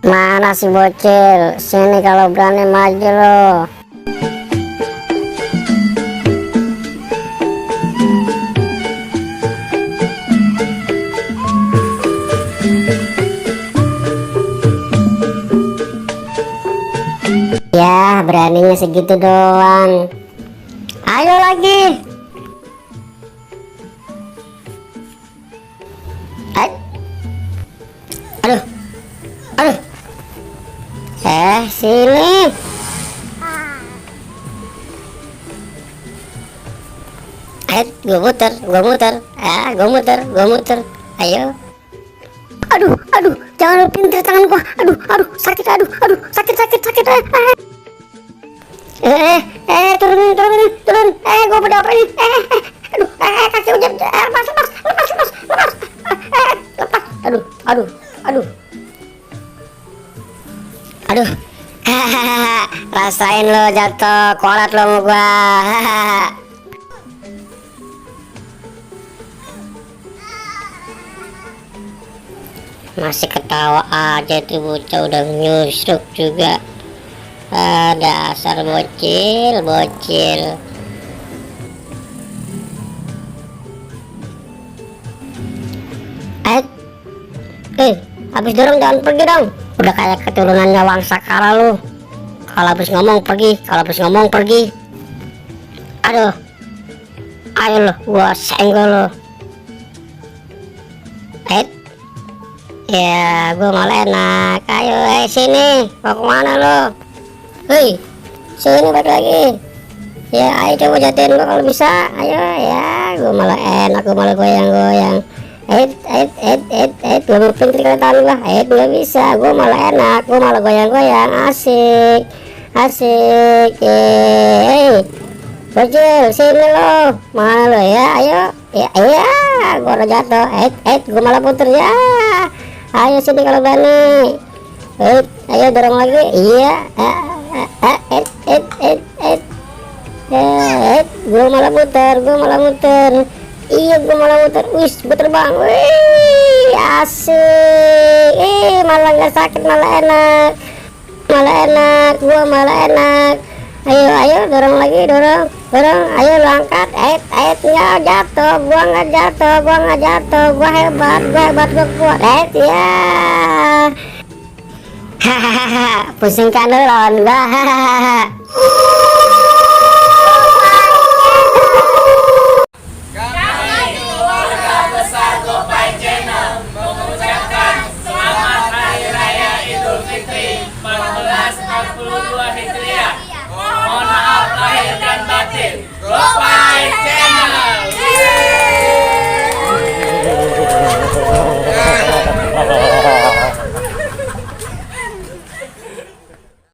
Mana si bocil? Sini kalau berani maju lo. Ya, beraninya segitu doang. Ayo lagi. Aduh. Aduh. Sini. Gue muter. Gue muter. Ayo. Aduh, jangan pintir tangan gua. Aduh, sakit. Turun. Gua pada apa ini? Kaki udah lepas. Lepas. Aduh. Rasain lo jatuh, kolat lo sama gua. Masih ketawa aja tuh bocah, udah nyusruk juga. Dasar bocil. Habis dorong jangan pergi dong. Udah kayak keturunannya Wangsakala lu. Kalau habis ngomong pergi. Aduh. Ayo lo, gua senggol lo. Ya, gua malah enak. Ayo, sini. Mau kemana lo? Hei, sini balik lagi. Ya, ayo coba jatuhin lo kalau bisa. Ayo, ya. Gua malah enak, gua malah goyang-goyang. Gua mau pintir kereta lu lah. Gak bisa. Gua malah enak, gua malah goyang-goyang. Asik. Bocil, sini lo. Mana lo ya? Ayo. Ya, gua udah jatuh. Gua malah puter ya. Ayo sini kalau berani. Ayo dorong lagi. Iya. Gua malah muter. Iya, gua malah muter. Wis, gua terbang. Wih, asik. Malah nggak sakit, malah enak. Gua malah enak. Ayo dorong lagi, dorong. Ayo lo angkat. Nggak jatuh. Gua hebat, gua kuat. Ya. Hahaha, pusing kan lo lawan gua. Hahaha.